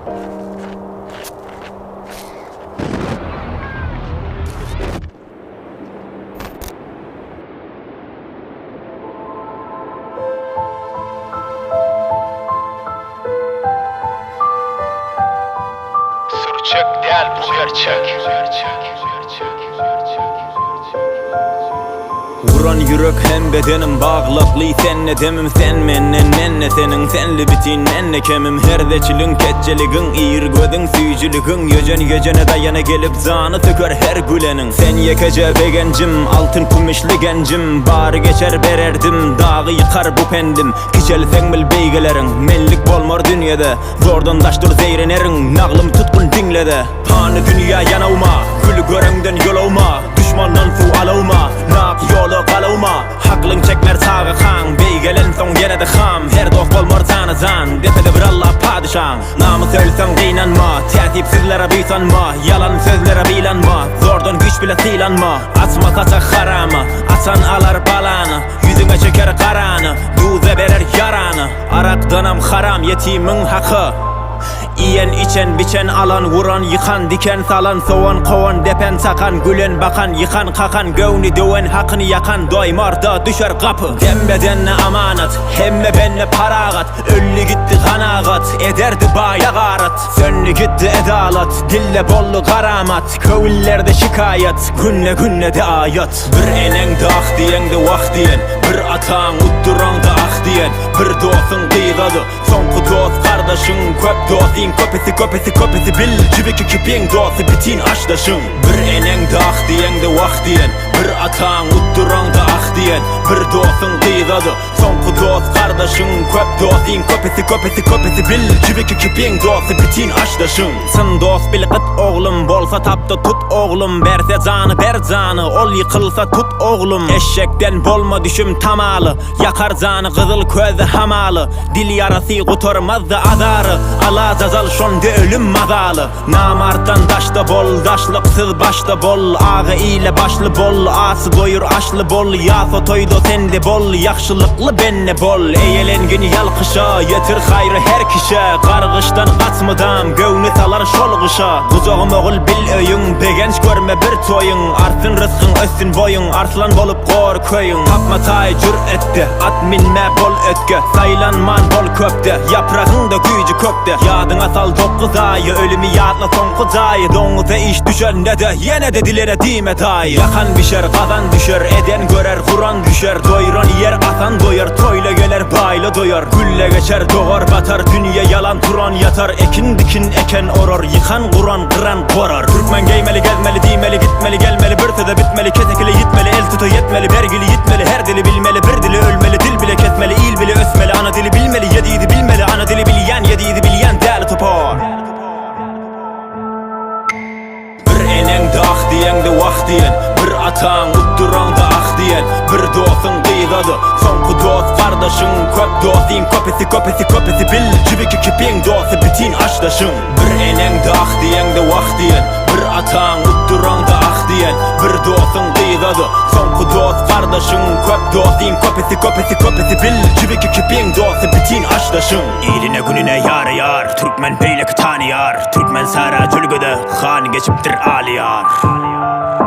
Sürçek däl bu gerçek. Uran ýürek hem bedenim baglakly sende demim sen menden mende seniň senli bitin mende kemim her zeçiliň ketjeligiň ir gözüň süýjüligiň ýöjen ýöjene daýana gelip jany söker her güleniň sen ýekeje begenjim altyn kümüşli genjim bary geçer bererdim dagy ýykar bu pendim kiçelseň bil beýgeleriň menlik bolmar dünýede zordan daş dur zeýreneriň naglym tutgun diňlede pany dünýä ýanawma gül göreňden ýolawma Duşmandan suw alawma, Nak ýola galawma, Haklyň çekmer çagakaň, Beýgelensoň ýene-de ham, Her dost bolmar jana-jan, Depede bir Alla padyşaň. Namys ölseň gynanma, Täsipsizlere buýsanma, Ýalan sözlere bylanma, Zordan güýç bile sylanma, Açma saçak harama, Açan alar balany, Ýüzüňe çeker garany, Duza berer ýarany, Arakdanam haram ýetimiň haky. Iýen, içen, biçen, alan, wuran, ýykan, diken, salan, sowan, kowan, depen, çakan, gülen, bakan, ýykan, kakan, göwni döwen, hakyny ýakan, doýmar-da düşer gapy. Dem bedenne amanat, hemme bende paragat, Öldi gitdi kanagat, ederdi baýa garat. Söndi gitdi edalat, dille boldy garamat, Köwüllerde şikaýat, günde-günde-de aýat. Bir eneňde ah diýeňde wah diýen, Bir ataň utduraňda ah diýen, Bir dostuň gyzady, Soňky dost gardaşyň köp dosyň köpüsi köpüsi köpüsi bil jübiki kipiň dosy bitin aşdaşyň Bir eneňde ah diýeňde wah diýen bir ataň utduraňda ah diýen bir dosyň gyzady soňky dost gardaşyň köp dosyň köpüsi köpüsi köpüsi bil jübiki kipiň dosy bitin aşdaşyň Çyn dost bil gyt oglum bolsa tapda tut oglum berse jany ber jany ol ýykylsa tut oglum Eşekden bolma düşüm tamaly Ýakar jany gyzyl közde hamaly, Dil ýarasy gutarmazdy azary, Alajazal şonda ölüm mazaly. Namartdan daşda bol, daşlyksyz başda bol, Aga ile başly bol, asy doýur aşly bol, Ýasa toýda sende bol, ýagşylykly bende bol. Eýelengin ýalkyşa, ýetir haýry her kişä, Gargyşdan gaç mydam, göwni salar şol gyşa. Gujagym ogul bil öýüň, begenç görme bir toýuň, Artsyn rysgyň, össün boýuň, arslan bolup gor köýüň. Tapma taý jür-etde, at minme bol ötge, Saýlanman bol köpde, ýapragyň-da güýji kökde. Ýadyňa sal dokuz aýy, ölümi ýatla soňky jaýy, Doňuza iş düşende-de, ýene-de dilene diýme daýy. Ýakan bişer, gazan düşer, eden görer, guran düşer, Doýran iýer, asan doýar, toýla geler, baýla doýar. Gülle geçer, dogar batar, dünýe ýalan, turan ýatar, Ekin dikin, eken orar, ýykan guran, gyran gorar. Türkmen geýmeli, gezmeli, diýmeli, gitmeli, gelmeli, bir söze bitmeli, kesekili ýitmeli, el tuta ýetmeli, bergili ýitmeli, her dili bilmeli, bir dili ölmeli, dil bile kesmeli, il bile ösmeli, ana dili bilmeli, ýedizi bilmeli, ana dili bilýän, ýedizi bilýän däli topar. Bir eneňde ah diýeňde wah diýen, Bir ataň utduraňda ah diýen, Bir dostuň gyzady, soňky dost gardaşyň, Köp dostyň köpüsi köpüsi köpüsi bil, Jübiki kipiň dosty bitin aşdaşyň. Bir eneňde ah diýeňde wah diýen, Bir ataň utduraňda ah diýen, Bir dostuň gyzady, soňky dost gardaşyň, Köp dostyň köpüsi köpüsi köpüsi bil, Jübiki kipiň dosty bitin aşdaşyň. Iline gününe ýaraýar, Türkmen beýleki tanyýar, Türkmen sara jülgede han geçipdir alyýar.